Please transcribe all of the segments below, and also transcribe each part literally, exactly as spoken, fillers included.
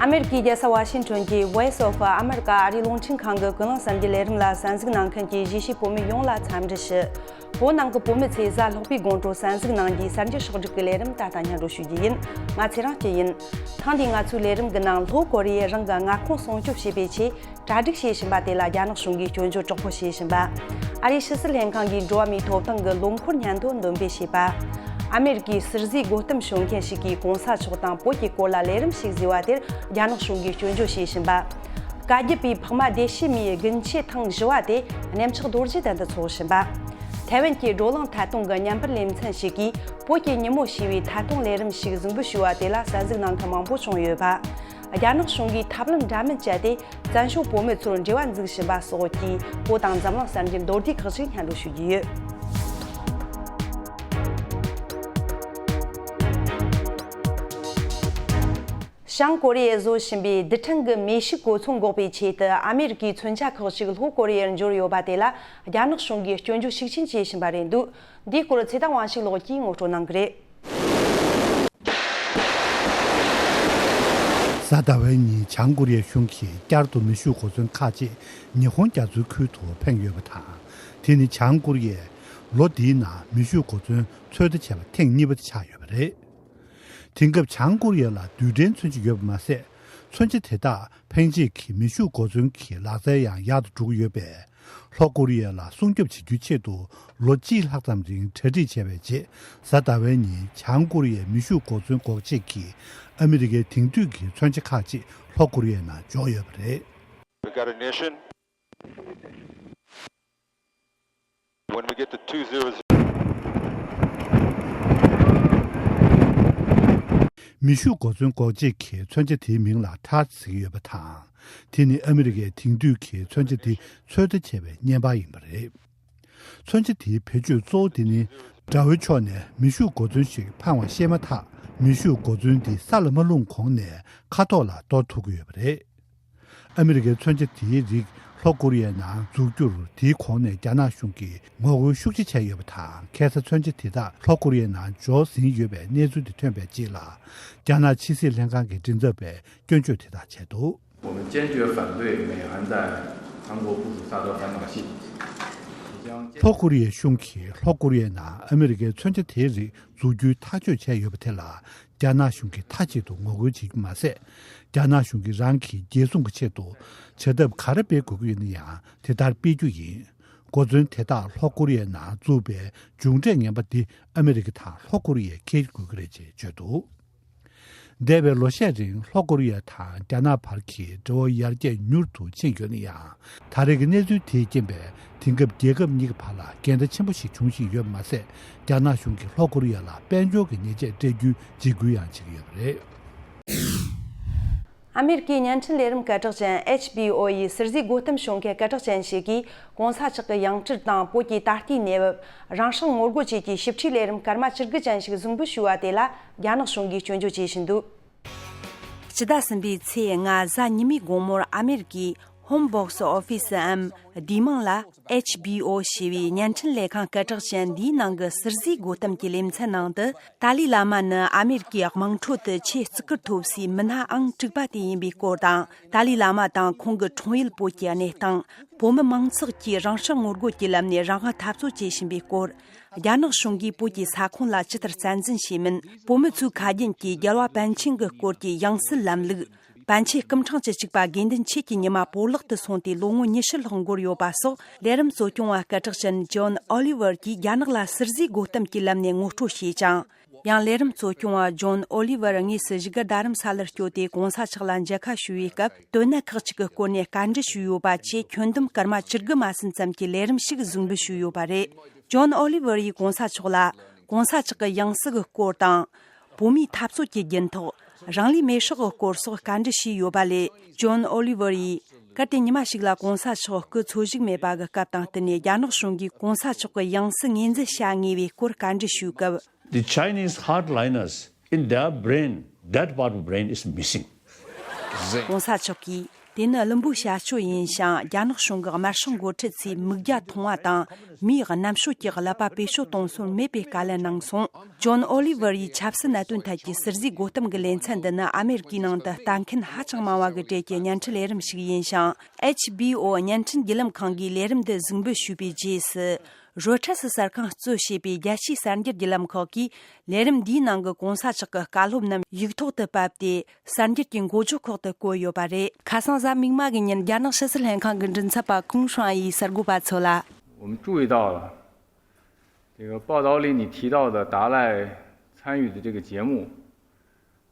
ཨ་མེ་རི་ཀའི་རྒྱལ་ས་ཝ་ཤིང་ཊོན་གྱི་Voice of America ཨ་རིའི་རླུང་འཕྲིན་ཁང་གི་ཀུན་གླེང་གསར་འགྱུར་ལས་རིམ་ལ་གསན་གཟིགས་གནང་མཁན་གྱི་གཞིས་བྱེས་བོད་མི་ཡོངས་ལ་འཚམས་འདྲི་ཞུ། བོད་ནང་གི་བོད་མི་ཚོས་གཟའ་ལྷག་པའི་དགོང་དྲོ་གསན་གཟིགས་གནང་རྒྱུའི་གསར་འགྱུར་ཕྱོགས་བསྒྲིགས་ཀྱི་ལས་རིམ་ད་ལྟ་སྙན་སྒྲོན་ཞུ་རྒྱུ་ཡིན། ང་ཚེ་རིང་སྐྱིད་ཡིན། ཐེངས་འདིའི་ང་ཚོའི་ལས་རིམ་གྱི་ནང་ལྷོ་ཀོ་རི་ཡས་རང་གི་མངའ་ཁོངས་སྲུང་སྐྱོབ་བྱེད་པའི་ཆེད་གྲ་སྒྲིག་བྱེད་བཞིན་པ་དེ་ལ་རྒྱ་ནག་གཞུང་གིས་སྐྱོན་བརྗོད་དྲག་པོ་བྱེད་བཞིན་པ། ཨ་རིའི་ཕྱི་སྲིད་ལྷན་ཁང་གིས་འགྲོ་བ་མིའི་ཐོབ་ཐང་གི་ལོ་འཁོར་སྙན་ཐོ་འདོན་སྤེལ་བྱས་པ། ཨ་མེ་རི་ཀའི་ཟུར་བཟོས་བགོ་གཏམ་ཞུ་མཁན་ཞིག་གིས་གོང་ས་མཆོག་དང་བོད་ཀྱི་སྐོར་ལ་ལས་རིམ་ཞིག་བཟོས་པ་དེར་རྒྱ་ནག་གཞུང་གིས་སྐྱོན་བརྗོད་བྱེད་བཞིན་པ། བཀའ་བརྒྱུད་པའི་འཕགས་མ་བདེ་བཤེས་མའི་དགུན་ཆོས་ཐེངས་བཞི་བ་དེ་གནས་མཆོག་རྡོ་རྗེ་གདན་དུ་འཚོགས་བཞིན་པ། ཐའེ་ཝན་གྱི་བགྲོ་གླེང་ཐད་གཏོང་གི་བརྙན་པར་ལེ་ཚན་ཞིག་གིས་བོད་ཀྱི་ཉིན་མོ་ཞེས་པའི་ཐད་གཏོང་ལས་རིམ་ཞིག་གཟིགས་འབུལ་ཞུས་པ་དེ་ལ་གསན་གཟིགས་གནང་མཁན་མང་པོ་བྱུང་ཡོད་པ། རྒྱ་ནག་གཞུང་གིས་ཐབས་ལམ་འདྲ་མིན་སྤྱད་དེ་བཙན་བྱོལ་བོད་མི་ཚོར་འབྲེལ་བ་འཛུགས་བཞིན་པ་སོགས་ཀྱི་བོད་དང་འཛམ་གླིང་གསར་འགྱུར་མདོར་བསྡུས་ཁག་ཅིག་སྙན་སྒྲོན་ཞུ་རྒྱུ་ཡོད། བྱང་ཀོ་རི་ཡས་བཟོ་བཞིན་པའི་རྡུལ་ཕྲན་གྱི་མེ་ཤུགས་གོ་མཚོན་འགོག་པའི་ཆེད་དུ་ཨ་མེ་རི་ཀའི་མཚོན་ཆ་ཁག་ཅིག་ལྷོ་ཀོ་རི་ཡར་འབྱོར་ཡོད་པ་དེ་ལ་རྒྱ་ནག་གཞུང་གིས་སྐྱོན་བརྗོད་ཤུགས་ཆེན་བྱེད་བཞིན་པ་རེད་འདུག་འདིའི་སྐོར་ཚེ་བརྟན་དབང་ཕྱུག་ལགས་ཀྱིས་ངོ་སྤྲོད་གནང་གི་རེད། གཟའ་ཟླ་བའི་ཉིན་བྱང་ཀོ་རི་ཡའི་གཞུང་གིས་བསྐྱར་དུ་མེ་ཤུགས་གོ་མཚོན་ཁག་ཅིག་ཉི་ཧོང་རྒྱ་མཚོའི་ཁུལ་དུ་འཕེན་ཡོད་པ་དང་། དེ་ནི་བྱང་ཀོ་རི་ཡས་ལོ་འདིའི་ནང་མེ་ཤུགས་གོ་མཚོན་ཚོད་ལྟ་བྱས་པ་ཐེངས་གཉིས་པ་དེ་ཆགས་ཡོད་པ་རེད། དེང་སྐབས་བྱང་ཀོ་རི་ཡ་ལ་རྡུལ་ཕྲན་མཚོན་ཆ་ཡོད་པ་མ་ཟད། མཚོན་ཆ་དེ་དག་འཕེན་བྱེད་ཀྱི་མེ་ཤུགས་གོ་མཚོན་གྱི་ལག་རྩལ་ཡང་ཡག་ཏུ་འགྲོ་གི་ཡོད་པས། ལྷོ་ཀོ་རི་ཡ་ལ་སྲུང་སྐྱོབ་བྱེད་རྒྱུའི་ཆེད་དུ་ལོ་གཅིག་ལྷག་ཙམ་རིང་གྲ་སྒྲིག་བྱས་པའི་རྗེས། གཟའ་ཟླ་བའི་ཉིན་བྱང་ཀོ་རི་ཡའི་མེ་ཤུགས་གོ་མཚོན་འགོག་བྱེད་ཀྱི་ཨ་མི་རི་ཀའི་དེང་དུས་ཀྱི་མཚོན་ཆ་ཁག་ཅིག་ལྷོ་ཀོ་རི་ཡའི་ནང་འབྱོར་ཡོད་པ་རེད། We got ignition. When we get to two zero zero. མེ་ཤུགས་གོ་མཚོན་འགོག་བྱེད་ཀྱི་མཚོན་ཆ་དེའི་མིང་ལ་ཐཱར་ཟེར་གྱི་ཡོད་པ་དང་། དེ་ནི་ཨ་མི་རི་ཀའི་དེང་དུས་ཀྱི་མཚོན་ཆ་དེ་ཚོད་ལྟ་བྱས་པའི་བརྙན་པར་ཡིན་པ་རེད། མཚོན་ཆ་དེའི་བེད་སྤྱོད་གཙོ་བོ་དེ་ནི། དགྲ་བོའི་ཕྱོགས་ནས་མེ་ཤུགས་གོ་མཚོན་ཞིག་འཕངས་པ་ཤེས་མ་ཐག་མེ་ཤུགས་གོ་མཚོན་དེ་ས་ལ་མ་ལྷུང་གོང་ནས་ཁ་ཐོག་ལ་གཏོར་ཐུབ་ཀྱི་ཡོད་པ་རེད། ཨ་མི་རི་ཀའི་མཚོན་ཆ་དེའི་རིགས་ལྷོ་ཀོ་རི་ཡའི་ནང་འཛུགས་རྒྱུར་དེའི་གོང་ནས་རྒྱ་ནག་གཞུང་གིས་ངོ་རྒོལ་ཤུགས་ཆེ་བྱས་ཡོད་པ་དང་། ཁ་སང་མཚོན་ཆ་དེ་དག་ལྷོ་ཀོ་རི་ཡའི་ནང་འབྱོར་ཟིན་ཡོད་པའི་གནས་ཚུལ་དེ་ཐོན་པའི་རྗེས་ལ། རྒྱ་ནག་ཕྱི་སྲིད་ལྷན་ཁང་གི་མགྲིན་ཚབ་པས་སྐྱོན་བརྗོད་དེ་དག་བྱས་འདུག 我们坚决反对美韩在韩国部署萨德反导系统。 ལྷོ་ཀོ་རི་ཡའི་གཞུང་གིས་ལྷོ་ཀོ་རི་ཡའི་ནང་ཨ་མི་རི་ཀའི་མཚོན་ཆ་དེའི་རིགས་འཛུགས་རྒྱུའི་ཐག་གཅོད་བྱས་ཡོད་པ་དེ་ལ། རྒྱ་ནག་གཞུང་གིས་མཐའ་གཅིག་ཏུ་ངོ་རྒོལ་བྱེད་རྒྱུ་མ་ཟད། རྒྱ་ནག་གཞུང་གིས་རང་གི་རྒྱལ་སྲུང་གི་ཆེད་དུ་བྱ་ཐབས་ག་རེ་སྤེལ་དགོས་ཀྱི་ཡོད་ན་ཡང་དེ་ལྟར་སྤེལ་རྒྱུ་ཡིན། གོ་མཚོན་དེ་དག་ལྷོ་ཀོ་རི་ཡའི་ནང་འཛུགས་པའི་མཇུག་འབྲས་ངན་པ་འདི་ཨ་མི་རི་ཀ་དང་ལྷོ་ཀོ་རི་ཡས་འཁྱེར་དགོས་ཀྱི་རེད་ཅེས་བརྗོད་འདུག་འདས་པའི་ལོ་ཤས་རིང་ལྷོ་ཀོ་རི་ཡ་དང་རྒྱ་ནག་བར་གྱི་འབྲེལ་བ་ཡར་རྒྱས་མྱུར་དུ་ཕྱིན་ཡོད་ན་ཡང་། ད་རེས་ཀྱི་གནས་ཚུལ་དེའི་རྐྱེན་པས་དེང་སྐབས་རྒྱལ་ཁབ་གཉིས་ཀྱི་བར་ལ་འགལ་ཟླ་ཆེན་པོ་ཞིག་འབྱུང་བཞིན་ཡོད་པ་མ་ཟད། རྒྱ་ནག་གཞུང་གིས་ལྷོ་ཀོ་རི་ཡ་ལ་དཔལ་འབྱོར་གྱི་ཉེས་ཆད་སྤྲད་རྒྱུའི་འཇིགས་སྐུལ་ཡང་བྱེད་ཀྱི་ཡོད་པ་རེད། ཨ་མེ་རི་ཀའི་བརྙན་འཕྲིན་ལས་རིམ་སྐད་གྲགས་ཅན་ཨེཆ་བི་ཨོ་ཡི་ཟུར་བཟོས་བགོ་གཏམ་ཞུ་མཁན་སྐད་གྲགས་ཅན་ཞིག་གིས། གོང་ས་མཆོག་གི་ཡང་སྤྲུལ་དང་བོད་ཀྱི་ད་ལྟའི་གནས་བབ། རང་སྲོག་ངོ་རྒོལ་བཅས་ཀྱི་ཞིབ་ཕྲའི་ལས་རིམ་སྐར་མ་བཅུ་དགུ་ཅན་ཞིག་གཟིགས་འབུལ་ཞུས་པ་དེ་ལ་རྒྱ་ནག་གཞུང་གིས་སྐྱོན་བརྗོད་བྱེད་བཞིན་འདུག་སྤྱི་ཟླ་གསུམ་པའི་ཚེས་ལྔ་གཟའ་ཉི་མའི་དགོང་མོར་ཨ་མེ་རི་ཀའི་Home Box Office འམ་བསྡུས་མིང་ལ་ཨེཆ་བི་ཨོ་ཞེས་པའི་བརྙན་འཕྲིན་ལས་ཁང་སྐད་གྲགས་ཅན་འདིའི་ནང་གི་ཟུར་བཟོས་བགོ་གཏམ་གྱི་ལེ་ཚན་ནང་དུ། ཏཱ་ལའི་བླ་མ་ནི་ཨ་མེ་རི་ཀའི་དམངས་ཁྲོད་དུ་ཆེས་བརྩི་བཀུར་ཐོབ་སའི་མི་སྣའང་དྲུག་པ་དེ་ཡིན་པའི་སྐོར་དང་། ཏཱ་ལའི་བླ་མ་དང་ཁོང་གི་འཁྲུངས་ཡུལ་བོད་ཀྱི་གནས་སྟངས། བོད་མི་མང་ཚོགས་ཀྱིས་རང་སྲོག་ངོ་རྒོལ་གྱི་ལམ་ནས་རང་དབང་འཐབ་རྩོད་བྱེད་བཞིན་པའི་སྐོར། རྒྱ་ནག་གཞུང་གིས་བོད་ཀྱི་ས་ཁོངས་ལ་ཇི་ལྟར་བཙན་འཛུལ་བྱས་མིན། བོད་མི་ཚོའི་ཁ་རྒྱུན་གྱི་རྒྱལ་བ་པཎ་ཆེན་གྱི་སྐོར་གྱི་ཡང་སྲིད་ལམ་ལུགས། པཎ་ཆེན་སྐུ་ཕྲེང་བཅུ་གཅིག་པ་དགེ་འདུན་ཆོས་ཀྱི་ཉི་མ་བོར་བརླག་ཏུ་སོང་སྟེ་ལོ་ངོ་ཉི་ཤུ་ལྷག་འགོར་ཡོད་པ་སོགས། ལས་རིམ་གཙོ་སྐྱོང་བ་སྐད་གྲགས་ཅན་ཇོན་ཨོ་ལི་ཝར་གྱིས་རྒྱ་ནག་ལ་ཟུར་བཟོས་བགོ་གཏམ་གྱི་ལམ་ནས་ངོ་སྤྲོད་བྱས་ཀྱང་། ཡང་ལས་རིམ་གཙོ་སྐྱོང་བ་ཇོན་ཨོ་ལི་ཝར་དངོས་སུ་བཞུགས་སྒར་རྡ་རམ་ས་ལར་བསྐྱོད་དེ་གོང་ས་མཆོག་ལ་མཇལ་ཁ་ཞུ་བའི་སྐབས། དོན་གནད་ཁག་ཅིག་གི་སྐོར་ནས་བཀའ་འདྲི་ཞུས་ཡོད་པ་བཅས་ཁྱོན་བསྡོམས་སྐར་མ་བཅུ་དགུ་མ་ཟིན་ཙམ་གྱི་ལས་རིམ་ཞིག་གཟིགས་འབུལ་ཞུས་ཡོད་པ་རེད། ཇོན་ཨོ་ལི་ཝར་ཡིས་གོང་ས་མཆོག་ལ། གོང་ས་མཆོག་གི་ཡང་སྲིད་ཀྱི་སྐོར་དང་། བོད་མིའི་འཐབ་རྩོད་ཀྱི་རྒྱུན་ཐོག་རང་ལུས་མེར་སྲེག་གི་སྐོར་སོགས་བཀའ་འདྲི་ཞུས་ཡོད་པ་ལས། ཇོན་ཨོ་ལི་ཝར་ཡིས། གལ་ཏེ་ཉི་མ་ཞིག་ལ་གོང་ས་མཆོག་སྐུ་འཚོ་བཞུགས་མེད་པ་གི་སྐབས་དང་བསྟུན་ནས་རྒྱ་ནག་གཞུང་གིས་གོང་ས་མཆོག་གི་ཡང་སྲིད་ངོས་འཛིན་བྱ་ངེས་པའི་སྐོར་བཀའ་འདྲི་ཞུས་སྐབས། The Chinese hardliners, in their brain, that part of brain is missing. གོང་ས་མཆོག་གིས། དེ་ནི་བླུན་པོའི་བྱ་སྤྱོད་ཡིན་ཞིང་། རྒྱ་ནག་གཞུང་གི་དམར་ཤོག་འགོ་ཁྲིད་ཚོས་མིག་རྒྱ་ཐུང་བ་དང་། མིའི་རྣམ་དཔྱོད་ཀྱི་ཀླད་པ་བེད་སྤྱོད་གཏོང་སྲོལ་མེད་པའི་བཀའ་ལན་གནང་སོང་། ཇོན་ཨོ་ལི་ཝར་ཡིས་ཆབ་སྲིད་གནད་དོན་ཐད་ཀྱི་ཟུར་བཟོའི་བགོ་གཏམ་གྱི་ལེ་ཚན་འདི་ནི་ཨ་མེ་རི་ཀའི་ནང་དུ་ལྟ་མཁན་ཧ་ཅང་མང་བ་གི་གྲས་ཀྱི་བརྙན་འཕྲིན་ལས་རིམ་ཞིག་ཡིན་ཞིང་། ཨེཆ་བི་ཨོ་བརྙན་འཕྲིན་བརྒྱུད་ལམ་ཁང་གིས་ལས་རིམ་འདི་གཟིགས་འབུལ་ཞུས་པའི་རྗེས་སུ། རོའི་ཊར་སི་གསར་ཁང་གཙོས་བྱས་པའི་རྒྱལ་སྤྱིའི་གསར་འགྱུར་བརྒྱུད་ལམ་ཁག་གིས་ལས་རིམ་འདིའི་ནང་གི་གོང་ས་མཆོག་གི་བཀའ་སློབ་རྣམས་ཡིག་ཐོག་ཏུ་ཕབ་སྟེ། གསར་འགྱུར་གྱི་འགོ་བརྗོད་ཁག་ཏུ་བཀོད་ཡོད་པ་རེད། ཁ་སང་གཟའ་མིག་དམར་གྱི་ཉིན། རྒྱ་ནག་ཕྱི་སྲིད་ལྷན་ཁང་གི་མགྲིན་ཚབ་པ་ཀུང་ཧྲང་ཡིས་གསར་འགོད་པ་ཚོ་ལ། 我们注意到了，这个报道里你提到的达赖参与的这个节目，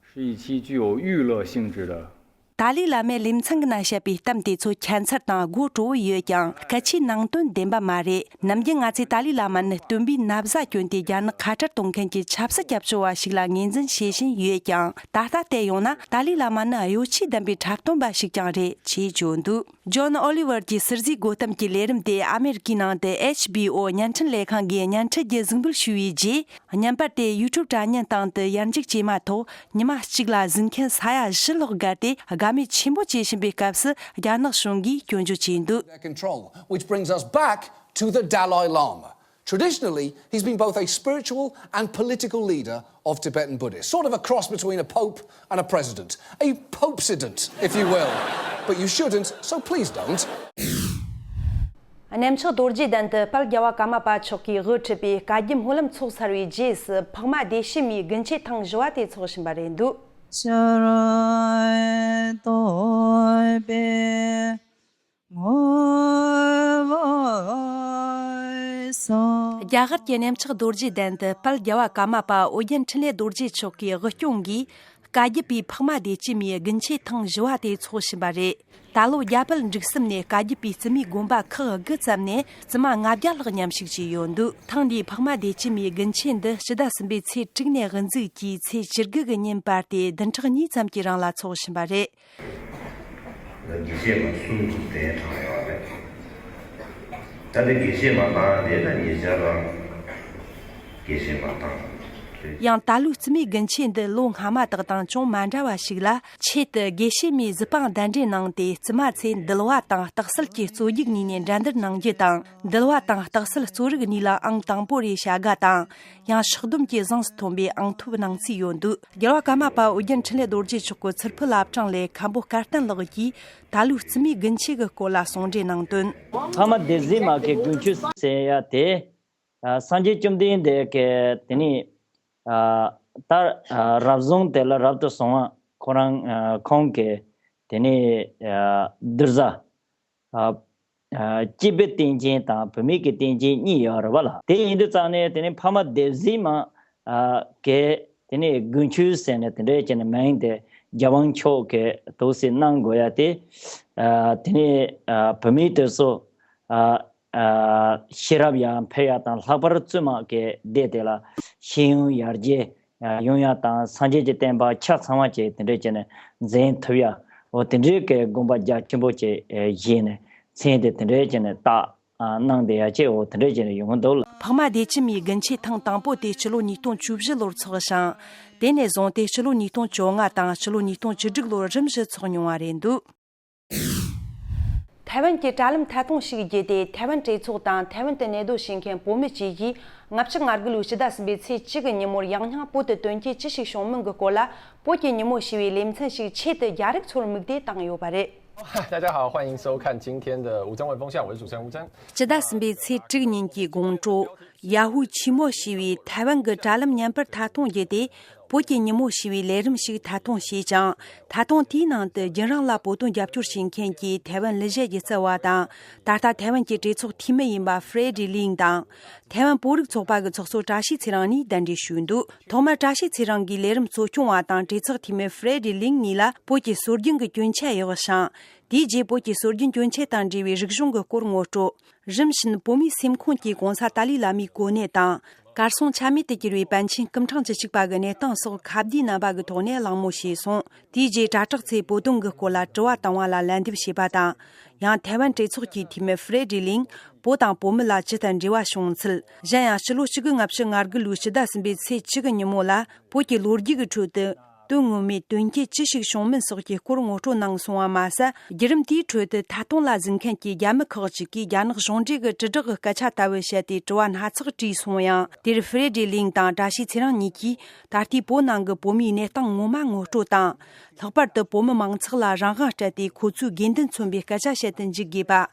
是一期具有娱乐性质的 ཏཱ་ལའི་བླ་མས་ལེ་ཚན་གྱི་ནང་བཤད་པའི་གཏམ་དེ་ཚོ་ཁྱད་མཚར་དང་དགོད་བྲོ་བོ་ཡོད་ཀྱང་། སྐད་ཆའི་ནང་དོན་བདེན་པ་མ་རེད། ནམ་རྒྱུན་ང་ཚོས་ཏཱ་ལའི་བླ་མ་ནི་སྟོན་པའི་ན་བཟའ་གྱོན་ཏེ་རྒྱ་ནག་ཁ་བྲལ་གཏོང་མཁན་གྱི་ཆབ་སྲིད་སྐྱབས་བཅོལ་བ་ཞིག་ལ་ངོས་འཛིན་བྱེད་བཞིན་ཡོད་ཀྱང་། ད་ལྟ་བལྟས་ཡོང་ན་ཏཱ་ལའི་བླ་མ་ནི་གཡོ་ཇུས་ལྡན་པའི་འཁྲབ་སྟོན་པ་ཞིག་ཀྱང་རེད་ཅེས་བརྗོད་འདུག་ཇོན་ཨོ་ལི་ཝར་གྱི་ཟུར་བཟོའི་བགོ་གཏམ་གྱི་ལས་རིམ་དེ་ཨ་མེ་རི་ཀའི་ནང་དུ་ཨེཆ་བི་ཨོ་བརྙན་འཕྲིན་ལས་ཁང་གིས་བརྙན་འཕྲིན་གྱི་གཟིགས་འབུལ་ཞུས་པའི་རྗེས། བརྙན་པར་དེ་ཡུ་ཊུབ་དྲ་བརྙན་སྟེང་དུ་ཡར་འཇུག་བྱས་མ་ཐག་ཉི་མ་གཅིག་ལ་གཟིགས་མཁན་ས་ཡ་བཞི་ལྷག་བརྒལ་ཏེ། དགའ་མོས་ཆེན་པོ་བྱེད་བཞིན་པའི་སྐབས་སུ། རྒྱ་ནག་གཞུང་གིས་སྐྱོན་བརྗོད་བྱས་འདུག Their control, which brings us back to the Dalai Lama. Traditionally, he's been both a spiritual and political leader of Tibetan Buddhists, sort of a cross between a pope and a president. A popesident, if you will. But you shouldn't, so please don't. གནས་མཆོག་རྡོ་རྗེ་གདན་དུ་དཔལ་རྒྱལ་བ་ཀརྨ་པ་མཆོག་གིས་དབུ་ཁྲིད་པའི་བཀའ་བརྒྱུད་སྨོན་ལམ་ཚོགས་ཚར་བའི་རྗེས་སུ། འཕགས་མ་བདེ་བྱེད་མའི་དགུན་ཆོས་ཐེངས་བཞི་བ་དེ་ཚོགས་བཞིན་པ་རེད་འདུག་ཕྱིར་ལྡོག་པའི་ངོ་བོ་སོགས། རྒྱ་གར་གྱི་གནས་མཆོག་རྡོ་རྗེ་གདན་དུ་དཔལ་རྒྱལ་བ་ཀརྨ་པ་ཨོ་རྒྱན་འཕྲིན་ལས་རྡོ་རྗེ་མཆོག་གི་དབུ་སྐྱོང་གིས། བཀའ་བརྒྱུད་པའི་འཕགས་མ་བདེ་བྱེད་མའི་དགུན་ཆོས་ཐེངས་བཞི་བ་དེ་ཚོགས་བཞིན་པ་རེད། ད་ལོ་རྒྱ་བལ་འབྲུག་གསུམ་ནས་བཀའ་བརྒྱུད་པའི་བརྩི་མེད་དགོན་པ་ཁག་དགུ་ཙམ་ནས་བརྩི་མ་ལྔ་བརྒྱ་ལྷག་མཉམ་ཞུགས་བྱས་ཡོད་འདུག་ཐེངས་འདིའི་འཕགས་མ་བདེ་བྱེད་མའི་དགུན་ཆོས་འདི་ཕྱི་ཟླ་གསུམ་པའི་ཚེས་དྲུག་ནས་དབུ་འཛུགས་ཀྱིས་ཚེས་བཅུ་དགུ་གི་ཉིན་བར་ཏེ་བདུན་ཕྲག་གཉིས་ཙམ་གྱི་རིང་ལ་ཚོགས་བཞིན་པ་རེད། དགེ་བཤེས་མ་གསུམ་གདན་དྲངས་ཡོད་རེད། ད་ལྟ་དགེ་བཤེས་མ་བཏང་དེ་ལ་ཉེ་ཆར་རང་དགེ་བཤེས་མ་བཏང་རེད། ཡང་ད་ལོའི་བརྩི་མེད་དགུན་ཆོས་འདི་ལོ་སྔ་མ་དག་དང་ཅུང་མ་འདྲ་བ་ཞིག་ལ། ཆེད་དུ་དགེ་བཤེས་མའི་གཟི་པང་གདན་འདྲེན་གནང་སྟེ། བརྩི་མ་ཚོས་འདུལ་བ་དང་རྟགས་གསལ་གྱི་རྩོད་རྒྱུགས་གཉིས་ནས་འགྲན་བསྡུར་གནང་རྒྱུ་དང་། འདུལ་བ་དང་རྟགས་གསལ་རྩོད་རིགས་གཉིས་ལ་ཨང་དང་པོ་རེ་བྱ་དགའ་དང་། ཡང་ཕྱག་སྡོམ་གྱི་གཟེངས་སུ་ཐོན་པའི་ཨང་ཐོབ་གནང་རྩིས་ཡོད་འདུག་རྒྱལ་བ་ཀརྨ་པ་ཨོ་རྒྱན་འཕྲིན་ལས་རྡོ་རྗེ་མཆོག་གི་ཚུར་ཕུལ་བླ་བྲང་ལས་མཁན་པོ་སྐལ་བརྟན་ལགས་ཀྱིས་ད་ལོའི་བརྩི་མེད་དགུན་ཆོས་ཀྱི་སྐོར་ལ་གསུང་འགྲེལ་གནང་དོན། འཕགས་མ་སྡེ་བཞི་མ་གི་དགུན་ཆོས་ཟེར་ཡ་དེ། ཨ། སངས་རྒྱས་བཅོམ་ལྡན་འདས་ཀྱིས་དེ་ནི། ཨ། ད། ཨ། རབ་བྱུང་དེ་ལ་རབ་ཏུ་བྱུང་བ་ཁོ་རང་། ཨ། ཁོང་གིས་དེ་ནི། ཨ། གདུལ་བྱ། ཨ། ཨ། སྐྱེས་བུའི་རྟེན་ཅན་དང་བུད་མེད་ཀྱི་རྟེན་ཅན་གཉིས་ཡོད་རེད་བ་ལ། དེ་ཡིན་དུས་ཙང་ནས་དེ་ནི་འཕགས་མ་སྡེ་བཞི་མ། ཨ། གིས་དེ་ནི་དགུན་ཆོས་ཟེར་ནས་དེ་འདྲའི་བྱས་ནས་མིང་དེ་རྒྱལ་དབང་མཆོག་གིས་འདུག་སེ་གནང་དགོས་ཡ་དེ། ཨ། དེ་ནི། ཨ། བུད་མེད་དེ་ཚོ། ཨ། ཨ། ཤེས་རབ་ཡར་འཕེལ་ཡ་དང་། ལྷག་པར་བཙུན་མ་གི་སྡེ་དེ་ལ་ཤེས་ཡོན་ཡར་རྒྱས་ཡོང་ཡ་དང་། སངས་རྒྱས་ཀྱི་བསྟན་པ་ཆ་ཚང་བ་བཅས་དེ་འདྲས་བྱས་ནས་འཛིན་ཐུབ་ཡ། འོ་དེ་འདྲའི་གི་དགོངས་པ་རྒྱ་ཆེན་པོ་བཅས་བཞེས་ནས་མཚན་དེ་དེ་འདྲས་བྱས་ནས་བཏགས་གནང་བསྡད་ཡ་བཅས། འོ་དེ་འདྲས་བྱས་ནས་ཡོང་གི་འདུག་ལ། འཕགས་མ་བདེ་བྱེད་མའི་དགུན་ཆོས་ཐེངས་དང་པོ་དེ་ཕྱི་ལོ་ཉིས་སྟོང་བཅུ་བཞི་ལོར་ཚོགས་ཤིང་། དེ་ནས་བཟུང་སྟེ་ཕྱི་ལོ་ཉིས་སྟོང་བཅོ་ལྔ་དང་ཕྱི་ལོ་ཉིས་སྟོང་བཅུ་དྲུག་ལོར་རིམ་བཞིན་ཚོགས་མྱོང་བ་རེད་འདུག་ཐའེ་ཝན་གྱི་དྲ་ལམ་ཐད་གཏོང་ཞིག་བརྒྱུད་དེ། ཐའེ་ཝན་གྲོས་ཚོགས་དང་ཐའེ་ཝན་དུ་གནས་སྡོད་བྱེད་མཁན་བོད་མི་བཅས་ཀྱིས་ལྔ་བཅུ་ང་དགུ་ལོའི་ཕྱི་ཟླ་གསུམ་པའི་ཚེས་གཅིག་གི་ཉིན་མོར་ཡང་སྙིང་བོད་དུ་དོན་རྐྱེན་ཅི་ཞིག་བྱུང་མིན་གྱི་སྐོར་ལ། བོད་ཀྱི་ཉིན་མོ་ཞེས་པའི་ལེ་ཚན་ཞིག་ཆེད་དུ་རྒྱ་རིགས་ཚོར་དམིགས་ཏེ་བཏང་ཡོད་པ་རེད། 大家好，欢迎收看今天的吴峥问风向，我是主持人吴峥。 ཕྱི་ཟླ་གསུམ་པའི་ཚེས་དྲུག་ཉིན་གྱི་དགོང་དྲོ། ཡ་ཧུ་ཆི་མོ་ཞེས་པའི་ཐའེ་ཝན་གྱི་དྲ་ལམ་བརྙན་པར་ཐད་གཏོང་བརྒྱུད་དེ། བོད་ཀྱི་ཉིན་མོ་ཞེས་པའི་ལས་རིམ་ཞིག་ཐད་གཏོང་བྱས་ཀྱང་། ཐད་གཏོང་དེའི་ནང་དུ་རྒྱུན་རིང་ལ་བོད་དོན་རྒྱབ་སྐྱོར་བྱེད་མཁན་གྱི་ཐའེ་ཝན་ལི་ཞའི་སྒྱུ་རྩལ་བ་དང་། ད་ལྟ་ཐའེ་ཝན་གྱི་གྲོས་ཚོགས་འཐུས་མི་ཡིན་པ་ཧྥི་རེ་ཌི་ལིང་དང་། ཐའེ་ཝན་བོད་རིགས་ཚོགས་པ་གི་ཚོགས་གཙོ་བཀྲ་ཤིས་ཚེ་རིང་གཉིས་གདན་འདྲེན་ཞུས་འདུག་ཐོག་མར་བཀྲ་ཤིས་ཚེ་རིང་གིས་ལས་རིམ་གཙོ་སྐྱོང་བ་དང་གྲོས་ཚོགས་འཐུས་མི་ཧྥི་རེ་ཌི་ལིང་གཉིས་ལ་བོད་ཀྱི་སྲོལ་རྒྱུན་གྱི་གྱོན་ཆས་གཡོགས་ཤིང་། དེའི་རྗེས་བོད་ཀྱི་སྲོལ་རྒྱུན་གྱོན་ཆས་དང་འབྲེལ་བའི་རིག་གཞུང་གི་སྐོར་ངོ་སྤྲོད། རིམ་བཞིན་བོད་མིའི་སེམས་ཁོངས་ཀྱི་གོང་ས་ཏཱ་ལའི་བླ་མའི་གོ་གནས་དང་། གར་སོང་ཆ་མེད་དུ་གྱུར་བའི་པཎ་ཆེན་སྐུ་ཕྲེང་བཅུ་གཅིག་པ་གི་གནས་སྟངས་སོགས་ཁ་བརྡའི་རྣམ་པ་གི་ཐོག་ནས་གླེང་མོལ་བྱས་སོང་། དེའི་རྗེས་དྲ་གྲོགས་ཚོས་བོད་དོན་གྱི་སྐོར་ལ་དྲི་བ་བཏང་བ་ལ་ལན་འདེབས་བྱས་པ་དང་། ཡང་ཐའེ་ཝན་གྲོས་ཚོགས་ཀྱི་འཐུས་མི་ཧྥི་རེ་ཌི་ལིང་བོད་དང་བོད་མི་ལ་ཇི་ལྟར་འབྲེལ་བ་བྱུང་ཚུལ། གཞན་ཡང་ཕྱི་ལོ་གཅིག་དགུ་ལྔ་བཅུ་ང་དགུ་ལོའི་ཕྱི་ཟླ་གསུམ་པའི་ཚེས་གཅིག་གི་ཉིན་མོ་ལ་བོད་ཀྱི་ལོ་རྒྱུས་ཀྱི་ཁྲོད་དུ། དོན་ངོ་མའི་དོན་རྐྱེན་ཅི་ཞིག་བྱུང་མིན་སོགས་ཀྱི་སྐོར་ངོ་སྤྲོད་གནང་སོང་བ་མ་ཟད། བརྒྱུད་རིམ་དེའི་ཁྲོད་དུ་ཐད་གཏོང་ལ་གཟིགས་མཁན་གྱི་རྒྱ་མི་ཁག་ཅིག་གིས་རྒྱ་ནག་གཞུང་འབྲེལ་གྱི་དྲིལ་བསྒྲགས་གི་སྐད་ཆ་ལྟ་བུ་བཤད་དེ་དྲི་བ་སྣ་ཚོགས་དྲིས་སོང་ཡང་། དེར་ཧྥེ་རེ་ཌི་ལིང་དང་བཀྲ་ཤིས་ཚེ་རིང་གཉིས་ཀྱིས་ད་ལྟའི་བོད་ནང་གི་བོད་མིའི་གནས་སྟངས་ངོ་མ་ངོ་སྤྲོད་དང་། ལྷག་པར་དུ་བོད་མི་མང་ཚོགས་ལ་རང་དབང་སྤྲད་དེ་ཁོ་ཚོའི་དགོས་འདུན་མཚོན་པའི་སྐད་ཆ་བཤད་དུ་འཇུག་དགོས་པ།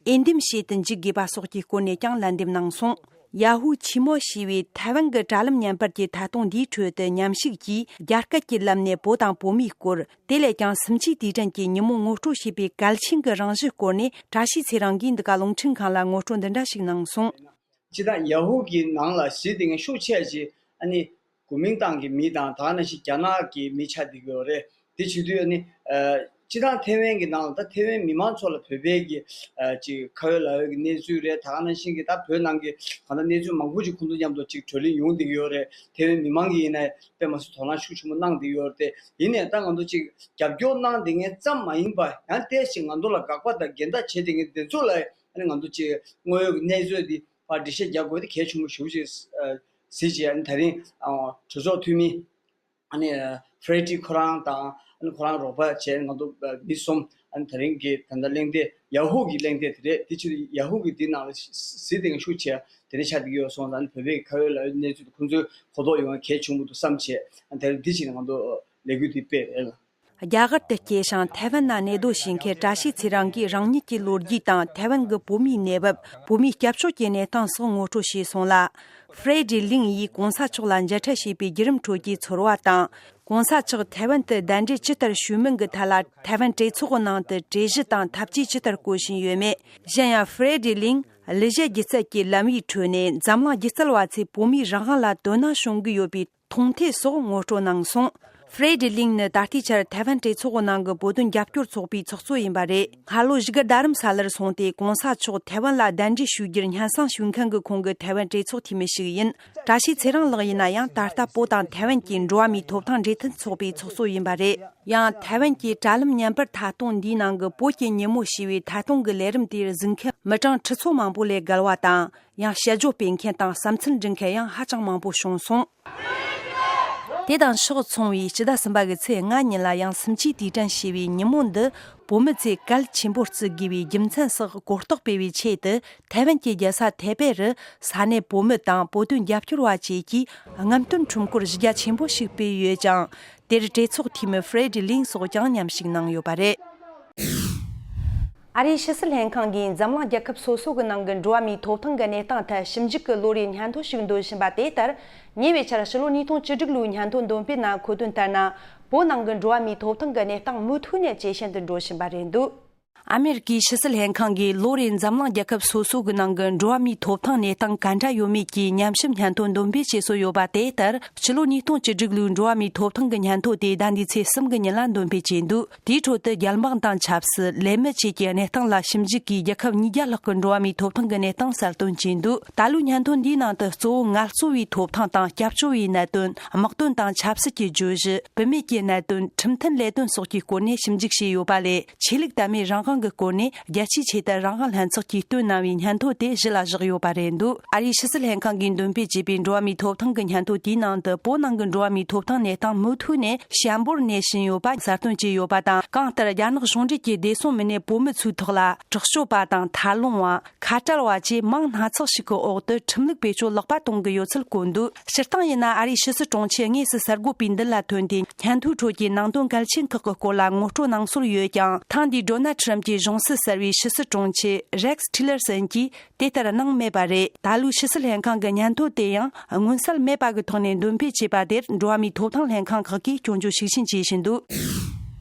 འོས་འདེམས་བྱེད་དུ་འཇུག་དགོས་པ་སོགས་ཀྱི་སྐོར་ནས་ཀྱང་ལན་འདེབས་གནང་སོང་། ཡ་ཧུ་ཆི་མོ་ཞེས་པའི་ཐའེ་ཝན་གྱི་དྲ་ལམ་བརྙན་པར་གྱི་ཐད་གཏོང་འདིའི་ཁྲོད་དུ་མཉམ་ཞུགས་ཀྱིས། རྒྱ་སྐད་ཀྱི་ལམ་ནས་བོད་དང་བོད་མིའི་སྐོར། དེ་ལས་ཀྱང་། སུམ་ཅུའི་དུས་དྲན་གྱི་ཉིན་མོ་ངོ་སྤྲོད་བྱས་པའི་གལ་ཆེན་གྱི་རང་བཞིན་སྐོར་ནས། བཀྲ་ཤིས་ཚེ་རིང་གིས་འདི་ག་རླུང་འཕྲིན་ཁང་ལ་ངོ་སྤྲོད་འདི་འདྲ་ཞིག་གནང་སོང་། སྤྱིར་བཏང་ཡ་ཧུ་གི་ནང་ལ་གཟིགས་བསྡད་མཁན་ཤུགས་ཆེ་ཆེ་ཨ་ནི་གོ་མིང་ཏང་གི་མི་དང་། ད་ག་ནང་བཞིན་རྒྱ་ནག་གི་མི་ཆགས་བསྡད་ཀྱི་ཡོད་རེད། དེ་བྱེད་དུས་ཨ་ནི་ཨ། སྤྱིར་བཏང་ཐའེ་ཝན་གྱི་ནང་ལ་ད་ཐའེ་ཝན་མི་མང་ཚོ་ལ་བོད་པའི་གི་ཨ། ཅིག་ཁ་ཡོད་ལག་ཡོད་ཀྱི་གནས་ཚུལ་རེད། ད་ག་ནང་བཞིན་གྱི་ད་བོད་ནང་གི་གང་ལྟར་གནས་ཚུལ་མང་པོ་ཅིག་ཁོང་ཚོ་མཉམ་དུ་ཅིག་བགྲོ་གླེང་ཡོང་བསྡད་ཀྱི་ཡོད་རེད། ཐའེ་ཝན་མི་མང་གིས་ཡིན་ན་དཔེ་མ་སྲིད་དོ་སྣང་ཤུགས་ཆེན་པོ་གནང་བསྡད་ཀྱི་ཡོད་རེད་དེ། ཡིན་ནའི་ད་ང་ཚོ་ཅིག་རྒྱབ་སྐྱོར་གནང་བསྡད་མཁན་ཙམ་མ་ཡིན་པ། ཡང་ཏོག་ཙམ་ང་ཚོ་ལ་དགག་པ་དང་འགལ་ཟླ་བྱེད་བསྡད་མཁན་དེ་ཚོ་ལ་ཨ་ནི་ང་ཚོ་ཅིག་དངོས་ཡོད་ཀྱི་གནས་ཚུལ་འདི་ཕར་འགྲེལ་བཤད་རྒྱག་དགོས་དེ་གལ་ཆེན་པོ་ཞེ་པོ་ཅིག་ཨ། གཟིགས་བྱས། ཨ་ནི་ད་རིང་ཨ། གྲོས་ཚོགས་འཐུས་མི་ཨ་ནི་ཧྥེ་རེ་ཌི་ཁོ་རང་དང་། ཨ་ནི་ཁོ་རང་རོགས་པ་བྱས། ང་ཚོ་མི་གསུམ། ཨ་ནི་ད་རིང་གི་ད་ལྟ་གླེང་སྟེགས། ཡ་ཧུ་གི་གླེང་སྟེགས་དེ་རེད། དེ་ཕྱིར་ཡ་ཧུ་གི་དེ་ནང་ལ་གཟིགས་བསྡད་མཁན་ཤུགས་ཆེ་དེ་འདྲ་ཆགས་བསྡད་ཀྱི་ཡོད་སོང་ཙང་། ཨ་ནི་བོད་པའི་ཁ་ཡོད་ལག་ཡོད་གནས་ཚུལ་དེ་ཁོང་ཚོའི་གོ་རྟོགས་ཡོང་བ་གལ་ཆེན་པོ་འདུག་བསམ་བྱས། ཨ་ནི་ད་རིང་འདི་བྱས་ནས་ང་ཚོ་ལས་འགུལ་འདི་སྤེལ་རེད་ལ། རྒྱ་གར་དུ་སྐྱེས་ཤིང་ཐའེ་ཝན་ན་གནས་སྡོད་བྱེད་མཁན་བཀྲ་ཤིས་ཚེ་རིང་གིས་རང་ཉིད་ཀྱི་ལོ་རྒྱུས་དང་། ཐའེ་ཝན་གྱི་བོད་མིའི་གནས་བབ། བོད་མིའི་སྐྱབས་བཅོལ་གྱི་གནས་སྟངས་སོགས་ངོ་སྤྲོད་བྱས་སོང་ལ། ཧྥེ་རེ་ཌི་ལིང་ཡིས་གོང་ས་མཆོག་ལ་མཇལ་འཕྲད་བྱས་པའི་བརྒྱུད་རིམ་ཁྲོད་ཀྱི་ཚོར་བ་དང་། གོང་ས་མཆོག་ཐའེ་ཝན་དུ་གདན་འདྲེན་ཇི་ལྟར་ཞུས་མིན་གྱི་ཐད་ལ། ཐའེ་ཝན་གྲོས་ཚོགས་ནང་དུ་གྲོས་གཞི་དང་ཐབས་ཇུས་ཇི་ལྟར་བཀོད་བཞིན་ཡོད་མེད། གཞན་ཡང་། ཧྥེ་རེ་ཌི་ལིང་གླུ་གཞས་སྒྱུ་རྩལ་གྱི་ལམ་བུའི་ཁྲོད་ནས་འཛམ་གླིང་སྒྱུ་རྩལ་བ་ཚོས་བོད་མིའི་རང་དབང་ལ་དོ་སྣང་བྱུང་གི་ཡོད་པའི་མཐོང་ཐོས་སོགས་ངོ་སྤྲོད་གནང་སོང་། ཧྥེ་རེ་ཌི་ལིང་ནི་ད་ལྟའི་ཆར་ཐའེ་ཝན་གྲོས་ཚོགས་ནང་གི་བོད་དོན་རྒྱབ་སྐྱོར་ཚོགས་པའི་ཚོགས་གཙོ་ཡིན་པ་རེད། སྔ་ལོ་བཞུགས་སྒར་རྡ་རམ་ས་ལར་སོང་སྟེ། གོང་ས་མཆོག་ཐའེ་ཝན་ལ་གདན་འདྲེན་ཞུ་རྒྱུར་སྙན་སེང་ཞུ་མཁན་གྱི་ཁོང་གི་ཐའེ་ཝན་གྲོས་ཚོགས་འཐུས་མི་ཞིག་ཡིན། བཀྲ་ཤིས་ཚེ་རིང་ལགས་ཡིན་ན་ཡང་། ད་ལྟ་བོད་དང་ཐའེ་ཝན་གྱི་འགྲོ་བ་མིའི་ཐོབ་ཐང་འབྲེལ་མཐུད་ཚོགས་པའི་ཚོགས་གཙོ་ཡིན་པ་རེད། ཡང་ཐའེ་ཝན་གྱི་དྲ་ལམ་བརྙན་པར་ཐད་གཏོང་འདིའི་ནང་གི་བོད་ཀྱི་ཉིན་མོ་ཞེས་པའི་ཐད་གཏོང་གི་ལས་རིམ་དེར་གཟིགས་མཁན་མི་གྲངས་ཁྲི་ཚོ་མང་པོ་ལས་བརྒལ་བ་དང་། ཡང་དཔྱད་བརྗོད་སྤེལ་མཁན་དང་བསམ་ཚུལ་འབྲི་མཁན་ཡང་ཧ་ཅང་མང་པོ་བྱུང་སོང་། དེ་དང་ཕྱོགས་མཚུངས་པའི་སྤྱི་ཟླ་གསུམ་པ་གི་ཚེས་ལྔ་ཉིན་ལ་ཡང་། སུམ་ཅུའི་དུས་དྲན་ཞེས་པའི་ཉིན་མོ་འདི་བོད་མི་ཚོས་གལ་ཆེན་པོར་བརྩི་དགོས་པའི་རྒྱུ་མཚན་སོགས་གོ་རྟོགས་སྤེལ་བའི་ཆེད་དུ། ཐའེ་ཝན་གྱི་རྒྱལ་ས་ཐའེ་པེ་རུ་ས་གནས་བོད་མི་དང་བོད་དོན་རྒྱབ་སྐྱོར་བ་བཅས་ཀྱིས་རྔམ་སྟོན་ཁྲོམ་སྐོར་གཞི་རྒྱ་ཆེན་པོ་ཞིག་སྤེལ་ཡོད་ཅིང་། དེར་གྲོས་ཚོགས་འཐུས་མི་ཧྥེ་རེ་ཌི་ལིང་སོགས་ཀྱང་མཉམ་ཞུགས་གནང་ཡོད་པ་རེད། ཨ་རིའི་ཕྱི་སྲིད་ལྷན་ཁང་གིས་འཛམ་གླིང་རྒྱལ་ཁབ་སོ་སོ་གི་ནང་གི་འགྲོ་བ་མིའི་ཐོབ་ཐང་གི་གནས་སྟངས་ཐད་ཞིབ་འཇུག་གི་ལོ་རེའི་སྙན་ཐོ་ཞིག་འདོན་བཞིན་པ་དེ་ལྟར། ཉེ་བའི་ཆར་ཕྱི་ལོ་ཉིས་སྟོང་བཅུ་དྲུག་ལོའི་སྙན་ཐོ་འདོན་པའི་ནང་འཁོད་དོན་ལྟར་ན། བོད་ནང་གི་འགྲོ་བ་མིའི་ཐོབ་ཐང་གི་གནས་སྟངས་མུ་མཐུད་ནས་ཇེ་ཞན་དུ་འགྲོ་བཞིན་པ་རེད་འདུག་ཨ་མེ་རི་ཀའི་ཕྱི་སྲིད་ལྷན་ཁང་གིས་ལོ་རེའི་འཛམ་གླིང་རྒྱལ་ཁབ་སོ་སོ་གི་ནང་གི་འགྲོ་བ་མིའི་ཐོབ་ཐང་གནས་སྟངས་ག་འདྲ་ཡོད་མེད་ཀྱི་ཉམས་ཞིབ་སྙན་ཐོ་འདོན་སྤེལ་བྱེད་སྲོལ་ཡོད་པ་དེ་ལྟར། ཕྱི་ལོ་ཉིས་སྟོང་བཅུ་དྲུག་ལོའི་འགྲོ་བ་མིའི་ཐོབ་ཐང་གི་སྙན་ཐོ་དེ་ཟླ་འདིའི་ཚེས་གསུམ་གྱི་ཉིན་ལ་འདོན་སྤེལ་བྱས་འདུག་དེའི་ཁྲོད་དུ་རྒྱལ་འབངས་དང་ཆབ་སྲིད། ལས་མི་བཅས་ཀྱི་གནས་སྟངས་ལ་ཞིབ་འཇུག་གིས་རྒྱལ་ཁབ་ཉིས་བརྒྱ་ལྷག་གི་འགྲོ་བ་མིའི་ཐོབ་ཐང་གི་གནས་སྟངས་གསལ་སྟོན་བྱས་འདུག་ད་ལོའི་སྙན་ཐོ་འདིའི་ནང་དུ་གཙོ་བོ་ངལ་རྩོལ་བའི་ཐོབ་ཐང་དང་སྐྱབས་བཅོལ་བའི་གནད་དོན། དམག་དོན་དང་ཆབ་སྲིད་ཀྱི་བརྗོད་གཞི། བུད་མེད་ཀྱི་གནད་དོན། ཁྲིམས་མཐུན་ལས་དོན་སོགས་ཀྱི་སྐོར་ནས་ཞིབ་འཇུག་བྱས་ཡོད་པ་ལས། ཆོས་ལུགས་དད་མོས་རང་དབང་གི་སྐོར་ནས་རྒྱལ་སྤྱིའི་ཆེད་དུ་རང་དབང་ལྷན་ཚོགས་ཀྱིས་བཏོན་གནང་བའི་སྙན་ཐོ་དེ་གཞི་ལ་བཞག་ཡོད་པ་རེད་འདུག་ཨ་རིའི་ཕྱི་སྲིད་ལྷན་ཁང་གིས་འདོན་སྤེལ་བྱས་པའི་འགྲོ་བ་མིའི་ཐོབ་ཐང་གི་སྙན་ཐོ་དེའི་ནང་དུ། བོད་ནང་གི་འགྲོ་བ་མིའི་ཐོབ་ཐང་གནས་སྟངས་མུ་མཐུད་ནས་ཞན་པོར་གནས་བཞིན་ཡོད་པ་གསལ་སྟོན་བྱས་ཡོད་པ་དང་། གང་ལྟར་རྒྱ་ནག་གཞུང་འབྲེལ་གྱི་བདེ་སྲུང་མི་སྣས་བོད་མི་ཚོའི་ཐོག་ལ་དྲག་སྤྱོད་པ་དང་། མཐའ་ལོང་བ། ཁ་བྲལ་བ་བཅས་མིང་སྣ་ཚོགས་ཤིག་གི་འོག་ཏུ་ཁྲིམས་ལུགས་བེད་སྤྱོད་ལག་པ་གཏོང་གི་ཡོད་ཚུལ་བཀོད་འདུག་སྤྱིར་བཏང་ཡིན་ན། ཨ་རིའི་ཕྱི་སྲིད་དྲུང་ཆེ་དངོས་སུ་གསར་འགོད་པའི་མདུན་ལ་ཐོན་ཏེ། སྙན་ཐོའི་ཁྲོད་ཀྱི་ནང་དོན་གལ་ཆེན་ཁག་གི་སྐོར་ལ་ངོ་སྤྲོད་གནང་སྲོལ་ཡོད་ཀྱང་། ཐེངས་འདིའི་ཌོ་ནལ་ཁྲིམ་གྱི་གཞུང་སྲིད་གསར་བའི་ཕྱི་སྲིད་དྲུང་ཆེ་རེག་སི་ཊི་ལར་སན་གྱིས་དེ་ལྟར་གནང་མེད་པ་རེད། ད་ལོའི་ཕྱི་སྲིད་ལྷན་ཁང་གི་སྙན་ཐོ་དེ་ཡང་མངོན་གསལ་མེད་པ་གི་ཐོག་ནས་འདོན་སྤེལ་བྱས་པ་དེར། འགྲོ་བ་མིའི་ཐོབ་ཐང་ལྷན་ཁང་ཁག་གིས་སྐྱོན་བརྗོད་ཤུགས་ཆེན་བྱེད་བཞིན་འདུག་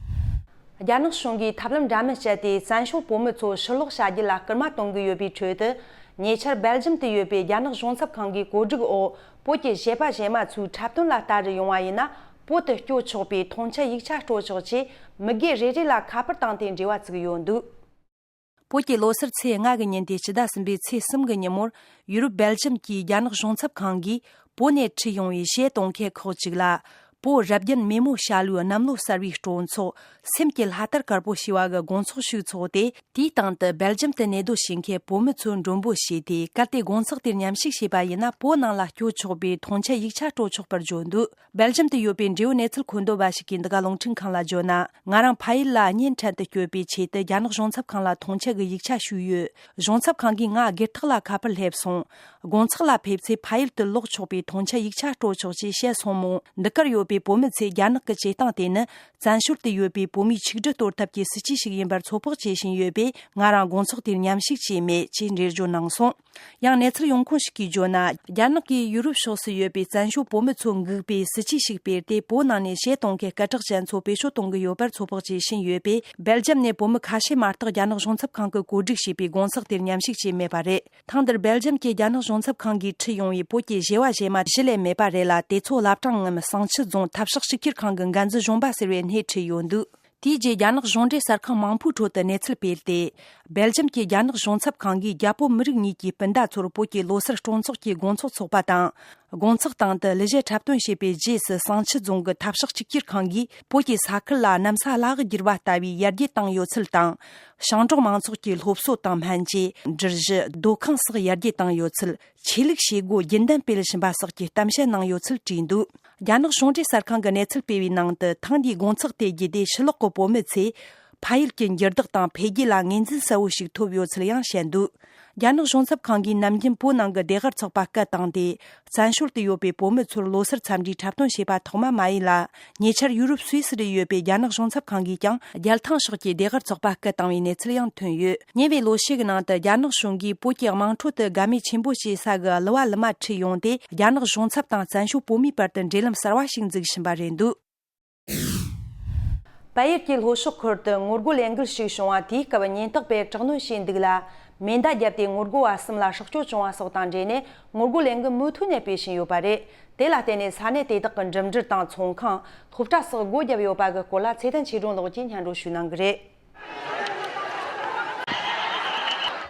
རྒྱ་ནག་གཞུང་གིས་ཐབས་ལམ་འདྲ་མིན་སྤྱད་དེ། བཙན་བྱོལ་བོད་མི་ཚོ་ཕྱིར་ལོག་བྱ་རྒྱུ་ལ་སྐུལ་མ་གཏོང་གི་ཡོད་པའི་ཁྲོད་དུ། ཉེ་ཆར་སྦེལ་ཇམ་དུ་ཡོད་པའི་རྒྱ་ནག་གཞུང་ཚབ་ཁང་གིས་གོ་སྒྲིག་འོག་བོད་ཀྱི་གཞས་པ་གཞས་མ་ཚོའི་འཁྲབ་སྟོན་ལ་ལྟ་རུ་ཡོང་བ་ཡིན་ན། བོད་དུ་སྐྱོད་ཆོག་པའི་མཐོང་ཆེན་ཡིག་ཆ་སྤྲོད་ཆོག་ཅེས་མི་སྒེར་རེ་རེ་ལ་ཁ་པར་བཏང་སྟེ་འབྲེལ་བ་བཙུགས་ཡོད་འདུག་བོད་ཀྱི་ལོ་སར་ཚེས་ལྔ་གི་ཉིན་ཏེ། སྤྱི་ཟླ་གསུམ་པའི་ཚེས་གསུམ་གི་ཉིན་མོར། ཡུ་རོབ་སྦེལ་ཇམ་གྱི་རྒྱ་ནག་གཞུང་ཚབ་ཁང་གིས་བོད་ནས་ཁྲིད་ཡོང་བའི་གཞས་གཏོང་མཁན་ཁག་ཅིག་ལ། བོད་རབ་རྒྱན་མེས་མོ་ཞྭ་ལུའི་གནམ་ལོ་གསར་བའི་སྤྲོ་ཚོགས། སེམས་ཀྱི་ལྷ་དར་དཀར་པོ་ཞེས་པ་གི་དགོང་ཚོགས་ཤིག་འཚོགས་ཏེ། དེའི་སྟེང་དུ་སྦེལ་ཇམ་དུ་གནས་སྡོད་བྱེད་མཁན་བོད་མི་ཚོ་མགྲོན་འབོད་བྱས་ཏེ། གལ་ཏེ་དགོང་ཚོགས་དེར་མཉམ་ཞུགས་བྱས་པ་ཡིན་ན། བོད་ནང་ལ་སྐྱོད་ཆོག་པའི་ཐོངས་མཆན་ཡིག་ཆ་སྤྲོད་ཆོག་པར་བརྗོད་འདུག་སྦེལ་ཇམ་དུ་ཡོད་པའི་འབྲེལ་ཡོད་གནས་ཚུལ་མཁོ་འདོན་པ་ཞིག་གིས་འདི་ག་རླུང་འཕྲིན་ཁང་ལ་བརྗོད་ན། ང་རང་ཕ་ཡུལ་ལ་གཉེན་འཕྲད་དུ་བསྐྱོད་པའི་ཆེད་དུ་རྒྱ་ནག་གཞུང་ཚབ་ཁང་ལ་ཐོངས་མཆན་གྱི་ཡིག་ཆ་ཞུས་ཡོད། གཞུང་ཚབ་ཁང་གིས་ང་སྒེར་ཐོག་ལ་ཁ་པར་སླེབས་སོང་། དགོང་ཚོགས་ལ་ཕེབས་ཚེ་ཕ་ཡུལ་དུ་ལོག་ཆོག་པའི་ཐོངས་མཆན་ཡིག་ཆ་སྤྲོད་ཆོག་ཅེས་བཤད་སོང་མོད། འདི་གར་ཡོད་པའི་བོད་མི་ཚོས་རྒྱ་ནག་གི་བྱེད་སྟངས་དེ་ནི། བཙན་བྱོལ་དུ་ཡོད་པའི་བོད་མིའི་ཆིག་སྒྲིལ་གཏོར་ཐབས་ཀྱི་སྲིད་ཇུས་ཤིག་ཡིན་པར་ཚོད་དཔག་བྱེད་བཞིན་ཡོད་པས། ང་རང་དགོང་ཚོགས་དེར་མཉམ་ཞུགས་བྱས་མེད་ཅེས་འགྲེལ་བརྗོད་གནང་སོང་། ཡང་གནས་ཚུལ་ཡོང་ཁུངས་ཤིག་གིས་བརྗོད་ན། རྒྱ་ནག་གིས་ཡུ་རོབ་ཕྱོགས་སུ་ཡོད་པའི་བཙན་བྱོལ་བོད་མི་ཚོ་འགུག་པའི་སྲིད་ཇུས་ཤིག་སྤེལ་ཏེ། བོད་ནང་ནས་གཞས་གཏོང་མཁན་སྐད་གྲགས་ཅན་ཚོ་བེད་སྤྱོད་གཏོང་གི་ཡོད་པར་ཚོད་དཔག་བྱེད་བཞིན་ཡོད་པས། སྦེལ་ཇམ་ནས་བོད་མི་ཁ་ཤས་མ་གཏོགས་རྒྱ་ནག་གཞུང་ཚབ་ཁང་གིས་གོ་སྒྲིག་བྱས་པའི་དགོང་ཚོགས་དེར་མཉམ་ཞུགས་བྱས་མེད་པ་རེད། ཐེངས་འདིར་སྦེལ་ཇམ་གྱི་རྒྱ་ནག་གཞུང་ཚབ་ཁང་གིས་ཁྲིད་ཡོང་བའི་བོད་ཀྱི་གཞས་པ་གཞས་མ་བཞི་ལས་མེད་པ་རེད་ལ། དེ་ཚོ་བླ་བྲང་ངམ་བསང་ཆུ་རྫོང་འཐབ་ཕྱོགས་གཅིག་གྱུར་ཁང་གི་འགན་འཛིན་གཞོན་པ་ཟེར་བའི་སྣེ་ཁྲིད་ཡོད་འདུག་དེའི་རྗེས་རྒྱ་ནག་གཞུང་འབྲེལ་གསར་ཁང་མང་པོའི་ཁྲོད་དུ་གནས་ཚུལ་སྤེལ་ཏེ། སྦེལ་ཇམ་གྱི་རྒྱ་ནག་གཞུང་ཚབ་ཁང་གིས་རྒྱ་བོད་མི་རིགས་གཉིས་ཀྱི་སྤུན་ཟླ་ཚོར་བོད་ཀྱི་ལོ་གསར་སྤྲོ་ཚོགས་ཀྱི་དགོང་ཚོགས་འཚོགས་པ་དང་། དགོང་ཚོགས་སྟེང་དུ་གླུ་གཞས་འཁྲབ་སྟོན་བྱས་པའི་རྗེས་སུ། བསང་ཆུ་རྫོང་གི་འཐབ་ཕྱོགས་གཅིག་གྱུར་ཁང་གིས་བོད་ཀྱི་ས་ཁུལ་ལ་གནམ་ས་བླ་འོག་བསྒྱུར་བ་ལྟ་བུའི་ཡར་རྒྱས་བཏང་ཡོད་ཚུལ་དང་། ཞིང་འབྲོག་མང་ཚོགས་ཀྱི་སློབ་གསོ་དང་སྨན་བཅོས། འབྲི་གཞི། སྡོད་ཁང་སོགས་ཡར་རྒྱས་བཏང་ཡོད་ཚུལ། ཆོས་ལུགས་བྱེད་སྒོ་རྒྱུན་ལྡན་སྤེལ་བཞིན་པ་སོགས་ཀྱི་གཏམ་བཤད་གནང་ཡོད་ཚུལ་བྲིས་འདུག་རྒྱ་ནག་གཞུང་འབྲེལ་གསར་ཁང་གིས་གནས་ཚུལ་སྤེལ་བའི་ནང་དུ། ཐེངས་འདིའི་དགོང་ཚོགས་དེ་བརྒྱུད་དེ་ཕྱི་ལོགས་ཀྱི་བོད་མི་ཚོས་ཕ་ཡུལ་གྱི་འགྱུར་ལྡོག་དང་འཕེལ་རྒྱས་ལ་ངོས་འཛིན་གསལ་བོ་ཞིག་ཐོབ་ཡོད་ཚུལ་ཡང་བཤད་འདུག་རྒྱ་ནག་གཞུང་ཚབ་ཁང་གིས་ནམ་རྒྱུན་བོད་ནང་གི་སྡེ་སྒར་ཚོགས་པ་སྐད་བཏང་སྟེ། བཙན་བྱོལ་དུ་ཡོད་པའི་བོད་མི་ཚོར་ལོ་གསར་འཚམས་འདྲིའི་འཁྲབ་སྟོན་བྱས་པ་ཐོག་མ་མ་ཡིན་ལ། ཉེ་ཆར་ཡུ་རོབ་སུད་སི་རུ་ཡོད་པའི་རྒྱ་ནག་གཞུང་ཚབ་ཁང་གིས་ཀྱང་རྒྱལ་ཐང་ཕྱོགས་ཀྱི་སྡེ་སྒར་ཚོགས་པ་སྐད་བཏང་བའི་གནས་ཚུལ་ཡང་ཐོན་ཡོད། ཉེ་བའི་ལོ་ཤས་ཀྱི་ནང་དུ་རྒྱ་ནག་གཞུང་གིས་བོད་ཀྱི་དམངས་ཁྲོད་དུ་དགའ་མོས་ཆེན་པོ་བྱེད་ས་གི་གླུ་བ་གླུ་མ་ཁྲིད་ཡོང་སྟེ། རྒྱ་ནག་གཞུང་ཚབ་དང་བཙན་བྱོལ་བོད་མིའི་བར་དུ་འབྲེལ་ལམ་གསར་བ་ཞིག་འཛུགས་བཞིན་པ་རེད་འདུག་བལ་ཡུལ་གྱི་ལྷོ་ཕྱོགས་ཁུལ་དུ་ངོ་རྒོལ་ལས་འགུལ་ཞིག་བྱུང་བ། དེའི་སྐབས་ཉེན་རྟོག་པས་དྲག་གནོན་བྱས་འདུག་ལ། མེ་མདའ་བརྒྱབ་སྟེ་ངོ་རྒོལ་བ་གསུམ་ལ་སྲོག་སྐྱོན་བྱུང་བ་སོགས་དང་འབྲེལ་ནས། ངོ་རྒོལ་ལས་འགུལ་མུ་མཐུད་ནས་སྤེལ་བཞིན་ཡོད་པ་རེད། དེ་ལ་བརྟེན་ནས་ས་གནས་དེ་དག་གི་འགྲིམ་འགྲུལ་དང་ཚོང་ཁང་། སློབ་གྲྭ་སོགས་སྒོ་བརྒྱབ་ཡོད་པ་གི་སྐོར་ལ་ཚེ་བརྟན་ཆོས་སྒྲོན་ལགས་ཀྱིས་སྙན་སྒྲོན་ཞུ་གནང་གི་རེད།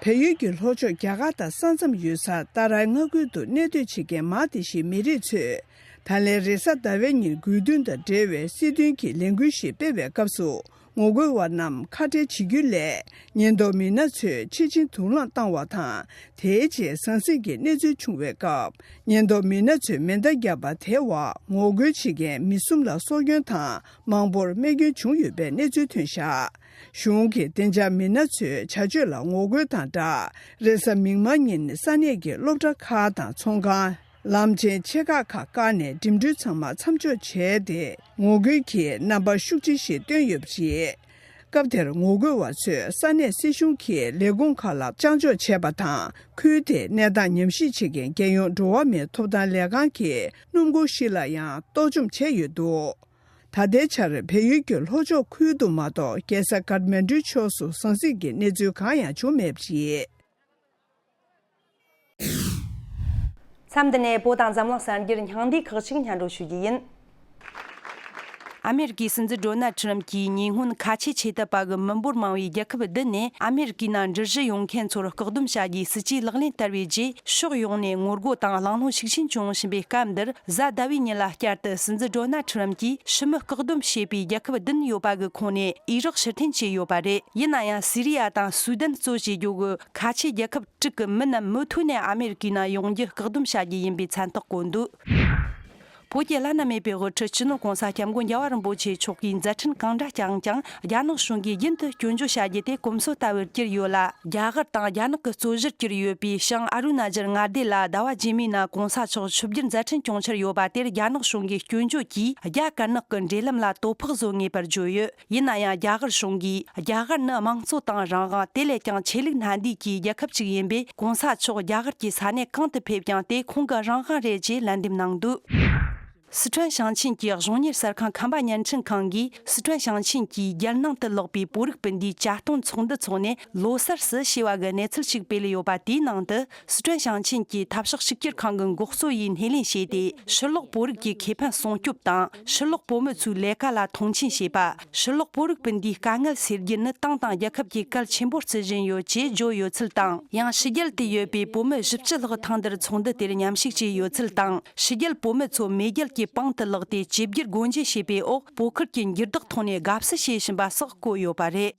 བལ་ཡུལ་གྱི་ལྷོ་ཕྱོགས་རྒྱ་གར་དང་ས་མཚམས་ཡོད་ས་ཏཱ་རའི་མངའ་ཁུལ་དུ་གནས་སྡོད་བྱེད་མཁན་མ་དེ་བཞིན་མི་རིགས་ཚོས། ད་ལན་རེས་གཟའ་ཟླ་བའི་ཉིན་དགོས་འདུན་དང་འབྲེལ་བའི་སྲིད་དོན་གྱི་ལས་འགུལ་ཞིག་སྤེལ་བའི་སྐབས་སུ། ངོ་རྒོལ་བ་རྣམས་ཁ་བྲལ་བྱེད་རྒྱུ་ལས། ཉེན་རྟོག་མི་སྣ་ཚོས་ཕྱི་ཆིངས་དུག་རླངས་བཏང་བ་དང་། དེའི་རྗེས་ཟང་ཟིང་གི་གནས་ཚུལ་བྱུང་བའི་སྐབས། ཉེན་རྟོག་མི་སྣ་ཚོས་མེ་མདའ་བརྒྱབ་པ་དེ་བར་ངོ་རྒོལ་བྱེད་མཁན་མི་གསུམ་ལ་སྲོག་སྐྱོན་དང་མང་པོར་རྨས་སྐྱོན་བྱུང་ཡོད་པའི་གནས་ཚུལ་ཐོན་བཞག་གཞུང་གི་བདེ་འཇགས་མི་སྣ་ཚོའི་བྱ་སྤྱོད་ལ་ངོ་རྒོལ་དང་སྦྲགས། རེས་གཟའ་མིག་དམར་ཉིན་ས་གནས་ཀྱི་སློབ་གྲྭ་ཁག་དང་ཚོང་ཁང་། ལམ་ཆེན་ཆེ་ཁག་ཁག་བཀག་ནས་འགྲིམ་འགྲུལ་ཚང་མ་མཚམས་འཇོག་བྱས་ཏེ། ངོ་རྒོལ་གྱི་རྣམ་པ་ཤུགས་ཆེ་ཞིག་བཏོན་ཡོད་པ་རེད། སྐབས་དེར་ངོ་རྒོལ་བ་ཚོས་ས་གནས་སྲིད་གཞུང་གི་ལས་ཁུངས་ཁག་ལ་བཅག་འཇོག་བྱས་པ་དང་། ཁུལ་དེའི་གནས་སྟངས་ཉམས་ཞིབ་བྱེད་མཁན་རྒྱལ་ཡོངས་འགྲོ་བ་མིའི་ཐོབ་ཐང་ལས་ཁང་གི་སྣུམ་འཁོར་ཞིག་ལ་ཡང་གཏོར་བཅོམ་བྱས་ཡོད་འདུག་ད་ལྟའི་ཆར་བལ་ཡུལ་གྱི་ལྷོ་ཕྱོགས་ཁུལ་དུ་མ་གཏོགས། རྒྱལ་ས་ཀཏ་མན་ཌུའི་ཕྱོགས་སུ་ཟང་ཟིང་གི་གནས་ཚུལ་གང་ཡང་བྱུང་མེད་པ་རེད། མཚམས་འདི་ནས་བོད་དང་འཛམ་གླིང་གསར་འགྱུར་སྙིང་བསྡུས་ཁག་ཅིག་སྙན་སྒྲོན་ཞུ་རྒྱུ་ཡིན། ཨ་མེ་རི་ཀའི་སྲིད་འཛིན་ཌོ་ནལ་ཁྲི་རམ་གྱིས་ཉེ་སྔོན་ཁ་ཆེ་ཆེ་དད་པ་གི་མི་འབོར་མང་བའི་རྒྱལ་ཁབ་བདུན་ནས་ཨ་མེ་རི་ཀའི་ནང་འགྲུལ་བཞུད་ཡོང་མཁན་ཚོར་བཀག་སྡོམ་བྱ་རྒྱུའི་སྲིད་ཇུས་ལག་ལེན་བསྟར་བའི་རྗེས། ཕྱོགས་ཡོངས་ནས་ངོ་རྒོལ་དང་གླེང་སློང་ཤུགས་ཆེན་བྱུང་བཞིན་པའི་སྐབས་འདིར། གཟའ་ཟླ་བའི་ཉིན་ལ་བསྐྱར་དུ་སྲིད་འཛིན་ཌོ་ནལ་ཁྲི་རམ་གྱིས་ཕྱི་མི་བཀག་སྡོམ་བྱས་པའི་རྒྱལ་ཁབ་བདུན་ཡོད་པ་གི་ཁོངས་ནས་ཨི་རག་ཕྱིར་འཐེན་བྱས་ཡོད་པ་རེད། ཡིན་ན་ཡང་། སི་རི་ཡ་དང་སུ་དན་གཙོ་བྱེད་རྒྱུ་གི་ཁ་ཆེ་རྒྱལ་ཁབ་དྲུག་གི་མི་རྣམས་མུ་མཐུད་ནས་ཨ་མེ་རི་ཀའི་ནང་ཡོང་རྒྱུ་བཀག་སྡོམ་བྱ་རྒྱུ་ཡིན་པའི་མཚན་རྟགས་བཀོད་འདུག་བོད་ཀྱི་བླ་ན་མེད་པའི་དབུ་ཁྲིད་སྤྱི་ནོར་༸གོང་ས་༸སྐྱབས་མགོན་རྒྱལ་བ་རིན་པོ་ཆེ་མཆོག་གིས་མཛད་འཕྲིན་གང་འདྲ་བསྐྱངས་ཀྱང་། རྒྱ་ནག་གཞུང་གིས་རྒྱུན་དུ་སྐྱོན་བརྗོད་བྱ་རྒྱུ་དེ་གོམས་སྲོལ་ལྟ་བུར་གྱུར་ཡོད་ལ། རྒྱ་གར་དང་རྒྱ་ནག་གི་རྩོད་གཞིར་གྱུར་ཡོད་པའི་བྱང་ཨ་རུ་ན་ཅལ་མངའ་སྡེ་ལ་ཟླ་བ་རྗེས་མའི་ནང་༸གོང་ས་མཆོག་ཆིབས་བསྒྱུར་མཛད་འཕྲིན་སྐྱོང་འཆར་ཡོད་པ་དེར། རྒྱ་ནག་གཞུང་གིས་སྐྱོན་བརྗོད་ཀྱིས་རྒྱ་དཀར་ནག་གི་འབྲེལ་ལམ་ལ་དོ་ཕོག་བཟོ་ངེས་པར་བརྗོད་ཡོད། ཡིན་ན་ཡང་། རྒྱ་གར་གཞུང་གིས་རྒྱ་གར་ནི་དམངས་གཙོ་དང་རང་དབང་། དེ་ལས་ཀྱང་ཆོས་ལུགས་སྣ་འདུས་ཀྱི་རྒྱལ་ཁབ་ཅིག་ཡིན་པས། ༸གོང་ས་མཆོག་རྒྱ་གར་གྱི་ས་གནས་གང་དུ་ཕེབས་ཀྱང་དེ་ཁོང་གི་རང་དབང་རེད་ཅེས་ལན་འདེབས་གནང་འདུག་སི་ཁྲོན་ཞིང་ཆེན་གྱི་གཞུང་གཉེར་གསར་ཁང་ཁམས་པ་བརྙན་འཕྲིན་ཁང་གིས། སི་ཁྲོན་ཞིང་ཆེན་གྱི་རྒྱལ་ནང་དུ་ལོག་པའི་བོད་རིགས་སྤུན་ཟླའི་གྱ་སྟོན་ཚོགས་འདུ་འཚོགས་ནས། ལོ་གསར་སུ་ཞེས་པ་གི་གནས་ཚུལ་ཞིག་སྤེལ་ཡོད་པ། དེའི་ནང་དུ། སི་ཁྲོན་ཞིང་ཆེན་གྱི་འཐབ་ཕྱོགས་གཅིག་གྱུར་ཁང་གི་འགོ་གཙོ་ཡིས་སྣེ་ལེན་བྱས་ཏེ། ཕྱི་ལོགས་བོད་རིགས་ཀྱི་ཁེ་ཕན་སྲུང་སྐྱོབ་དང་། ཕྱི་ལོགས་བོད་མི་ཚོའི་ལས་ཀ་ལ་མཐོང་ཆེན་བྱེད་པ། ཕྱི་ལོགས་བོད་རིགས་སྤུན་ཟླའི་དཀའ་ངལ་སེལ་རྒྱུ་ནི་ཏང་དང་རྒྱལ་ཁབ་ཀྱི་གལ་ཆེན་པོར་བརྩི་བཞིན་ཡོད་ཅེས་བརྗོད་ཡོད་ཚུལ་དང་། ཡང་ཕྱི་རྒྱལ་དུ་ཡོད་པའི་བོད་མི་བཞི་བཅུ་ལྷག་ཐེངས་འདིར་ཚོགས་འདུ་དེར་མཉམ་ཞུགས་བྱས་ཡོད་ཚུལ་དང་། ཕྱི་རྒྱལ་བོད་མི་ཚོ་མེས་རྒྱལ་ གྱིས་པང་དུ་བརླགས་ཏེ་ཇེ་བརྒྱར་སྒོ་འབྱེད་བྱས་པའི་འོག་སྤོ་ཁུལ་གྱི་འགྱུར་ལྡོག་ཐོག་ནས་དགའ་བསུ་བྱེད་བཞིན་པ་སོགས་བཀོད་ཡོད་པ་རེད།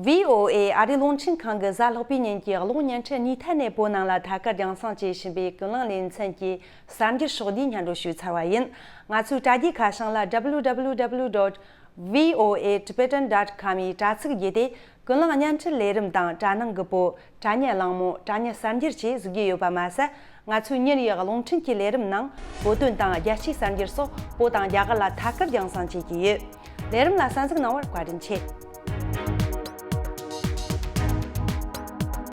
བྷི་ཨོ་ཨེ་ཨ་རིའི་རླུང་འཕྲིན་ཁང་གི་གཟའ་ལྷག་པའི་ཉིན་གྱི་གློག་བརྙན་འཕྲིན་གཉིས་ཐད་ནས་བོད་ནང་ལ་ཐད་ཀར་རྒྱང་སྲིང་བྱེད་བཞིན་པའི་ཀུན་གླེང་ལེ་ཚན་གྱི་གསར་འགྱུར་ཕྱོགས་བསྡུས་སྙན་སྒྲོན་ཞུས་ཚར་བ་ཡིན། ང་ཚོའི་དྲ་རྒྱའི་ཁ་བྱང་ལ་W W W dot V O A Tibetan dot com ཡི་དྲ་ཚིགས་བརྒྱུད་དེ་ཀུན་གླེང་བརྙན་འཕྲིན་ལས་རིམ་དང་དྲ་ནང་གི་པོ། དྲ་བརྙན་གླེང་མོལ། དྲ་བརྙན་གསར་འགྱུར་བཅས་གཟིགས་རྒྱུ་ཡོད་པ་མ་ཟད། ང་ཚོའི་ཉིན་རེའི་གློག་འཕྲིན་གྱི་ལས་རིམ་ནང་བོད་དོན་དང་རྒྱལ་སྤྱིའི་གསར་འགྱུར་སོགས་བོད་དང་རྒྱ་གར་ལ་ཐད་ཀར་རྒྱང་སྲིང་བྱེད་ཀྱི་ཡོད། ལས་རིམ་ལ་གསན་གཟིགས་གནང་བར་བཀའ་དྲིན་ཆེ།